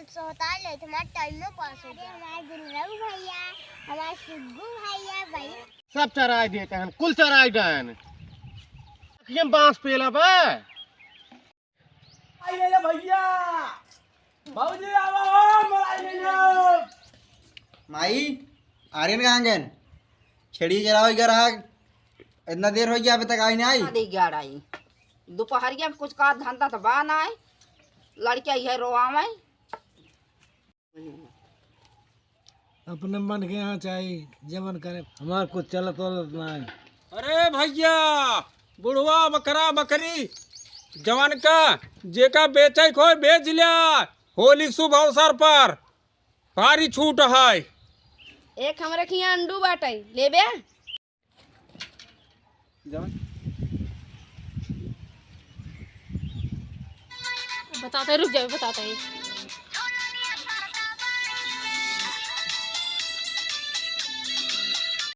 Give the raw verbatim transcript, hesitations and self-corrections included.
सोहता ले, तुम्हारा टाइम में पास हो गया। हमारे दुर्लभ भैया, हमारे सुग्गू भैया, भाई। सब चराई देते हैं, कुल चराई गए हैं। ये बांस पेला बे। आई ले ले भैया, भौजी आवा हो, मलाई ले लो। माई, आर्यन कहाँ गए? छेड़ी चरावे गए रहा, इतना देर हो गया, अभी तक आई नहीं आई। अरे ग्यारह आई, दोपहरिया में कुछ का धंधा तो बा ना आई, लड़किया यह रोआवे। अपने मन के यहाँ चाही, जवन करे। हमार कुछ चलत वलत नाई। अरे भैया, बुढ़वा बकरा बकरी जवन का जेका बेचे को बेच लिया, होली शुभ अवसर पर भारी छूट है। एक हमरे खिया अंडू बाटे, लेबे? जवन बताते, रुक जाओ, बताते हैं।